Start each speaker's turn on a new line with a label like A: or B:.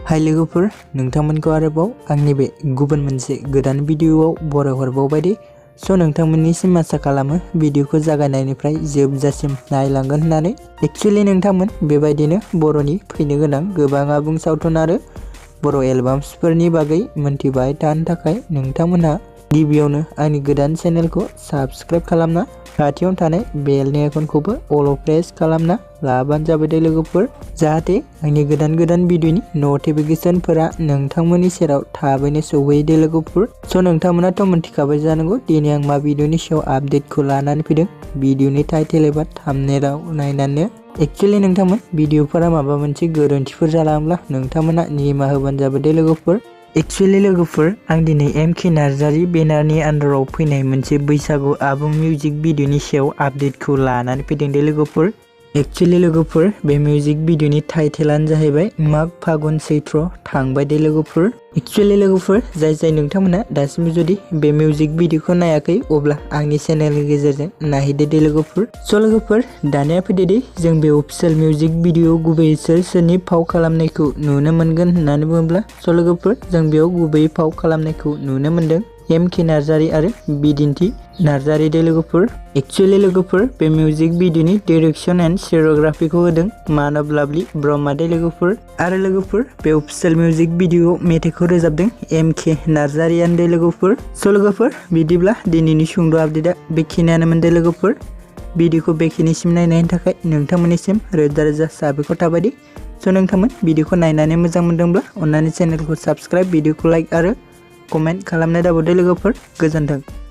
A: हाय लोगोफोर, नोंथांमोनखौ आरोबाव आंनि बे गुबुन मोनसे गोदान भिडियोआव बरायहरबावबाय दे। नोंथांमोननिसिम आसा खालामो भिडियोखौ जागायनायनिफ्राय जोबजासिम नायलांगोन होननानै। एक्चुअली नोंथांमोन बेबायदिनो बर'नि फैनो गोनां गोबां आबुं सावथुन आरो बर' एलबाम्सफोरनि बागै मोनथिबाय थानो थाखाय नोंथांमोनहा गिबियावनो आंनि गोदान चेनेलखौ साबस्क्राइब खालामना खाथियाव थानाय बेलनि आइकनखौबो अल प्रेस खालामना लाबानो जाबाय दे लोगोफोर, जाहाथे आंनि गोदान भिडियोनि नटिफिकेशनफोरा नोंथांमोननि सेराव थाबैनो सौहैयो दे लोगोफोर। नोंथांमोनाथ' मोनथिखाबाय जानांगौ दिनै आं मा भिडियोनि सायाव आपडेटखौ लानानै फैदों। भिडियोनि टाइटेल एबा थाम्बनेइलाव नायनानै एक्चुअली नोंथांमोन भिडियोफोरा माबा मोनसे गोरोन्थिफोर जालांब्ला नोंथांमोना निमाहा होबानो जाबाय दे लोगोफोर। एक्चुअली लोगोफोर, आं दिनै M.K नार्जारि बेनारनि आन्दाराव फैनाय मोनसे बैसागु आबुं मिउजिक भिडियोनि सायाव आपडेटखौ लानानै फैदों दे लोगोफोर। एक्चुअली लोगोफोर, बे मिउजिक भिडियोनि टाइटेलानो जाहैबाय फागुन सैत्र थांबाय दे लोगोफोर। एक्चुअली लोगोफोर, जाय नोंथांमोना दासिमबो जुदि बे मिउजिक भिडियोखौ नायाखै अब्ला आंनि चेनेलनि गेजेरजों नायहैदो दे लोगोफोर। लोगोफोर, दानिया फैदो दे जों बे अफिसियेल मिउजिक भिडियो गुबैयै सोरनि फाव खालामनायखौ नुनो मोनगोन होननानै बुङोब्ला लोगोफोर, जों बेयाव गुबैयै फाव खालामनायखौ नुनो मोनदों M.K नार्जारि आरो बिदिन्थि नार्जारि दे लोगोफोर। एक्चुअली लोगोफोर, बे मिउजिक भिडियोनि डाइरेक्शन एन्ड सिनेमेट'ग्राफिखौ होदों मानब लाभलि ब्रह्मा दे लोगोफोर। आरो लोगोफोर, बे अफिसियेल मिउजिक भिडियो मेथाइखौ रोजाबदों M.K नार्जारियानो दे लोगोफोर। लोगोफोर, बिदिब्ला दिनैनि सुंद' आपडेटआ बेखिनियानोमोन दे लोगोफोर। भिडियोखौ बेखिनिसिम नायनायनि थाखाय नोंथांमोननिसिम रोजा रोजा साबायखर थाबाय दे। नोंथांमोन भिडियोखौ नायनानै मोजां मोनदोंब्ला अन्नानै चेनेलखौ साबस्क्राइब, भिडियोखौ लाइक आरो कमेन्ट खालामनो दाबावदो लोगोफोर। गोजोन्थों।